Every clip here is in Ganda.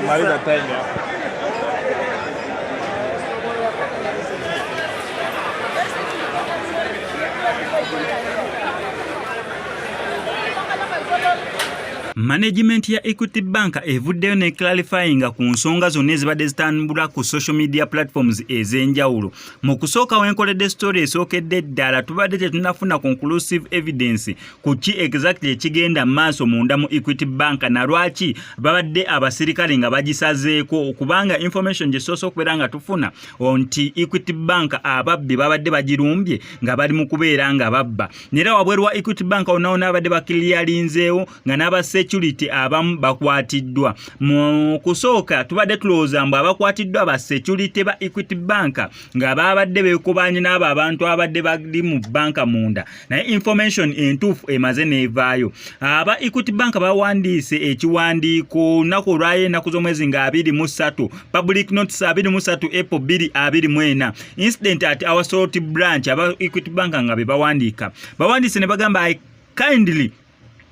Maliza time yako. Management ya Equity Bank evuddeyo ne clarifyinga ku nsonga zonna ezibadde zitambula ku social media platforms ez'enjawulo. Mu kusooka wenkoledde story esookedde ddala, tubadde tetunafuna conclusive evidence ku ki exactly ekigenda maaso munda mu Equity Bank na lwaki babadde abasirikale nga bagisazeeko, kubanga information gye soose okubeera nga tufuna nti Equity Bank ababbi babadde bagirumbye nga bali mu kubeera nga babba, nera wabweru wa Equity Bank wonna abadde bakiliyalinzeewo nga n'aba security abamu bakwatiddwa. Mu kusooka tubadde tulowooza mbu abakwatiddwa ba security ba Equity Bank nga babadde beekubanye n'abo abantu abadde bali mu banka munda, naye information entuufu emaze n'evaayo. Aba Equity Bank bawandiise ekiwandiiko olunaku olwayo, ennaku z'omwezi nga 23, public notice 23 April 2024, "Incident at our Soroti branch." Aba Equity Bank nga be bawandiika, bawandiise ne bagamba, "I kindly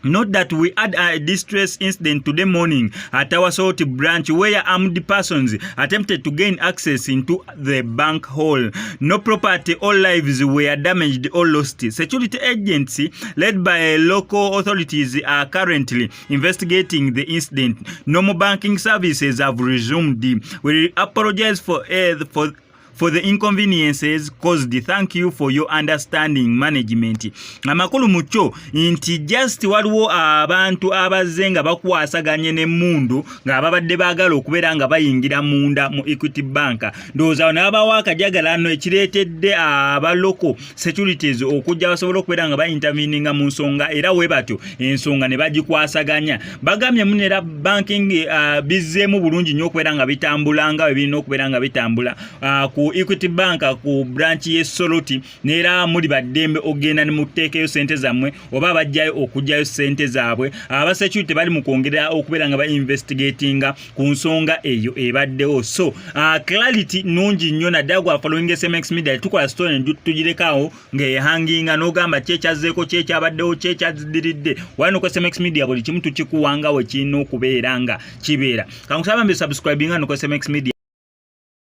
note that we had a distress incident today morning at our Soroti branch where armed persons attempted to gain access into the bank hall. No property or lives were damaged or lost. Security agents led by local authorities are currently investigating the incident. Normal banking services have resumed. We apologize for the inconveniences caused. Thank you for your understanding, management." Amakulu mu kyo nti just waliwo abantu abazze nga bakwasaganye n'emmundu nga babadde baagala okubeera nga bayingira munda mu Equity Bank. Ndowooza ne babawo akajagalano ekireetedde aba local securities okujja basobole okubeera nga bainterveninga mu nsonga, era we batyo ensonga ne bagikwasaganya. Bagambye munera banking bizzeemu bulungi nnyo okubeera nga bitambula nga bwe birina okubeera nga bitambula ku Equity Bank ku branch y'e Soroti, neera muli baddembe okugenda ne muteekeyo sente zammwe oba bajjayo okuggyayo sente zaabwe. Aba security bali mu kwongera okubeera nga bainvestigatinga ku nsonga eyo ebaddewo. So clarity nungi nnyo, naddala gwa following SMX Media. Tukola story tugirekawo ng'ehanginga n'ogamba kyekyazzeeko, kyekyabaddewo, kyekyaddiridde. Wano ku SMX Media buli kimu tukikuwanga we kirina okubeera nga kibeera. Kankusaba mbe subscribinga no ku SMX Media.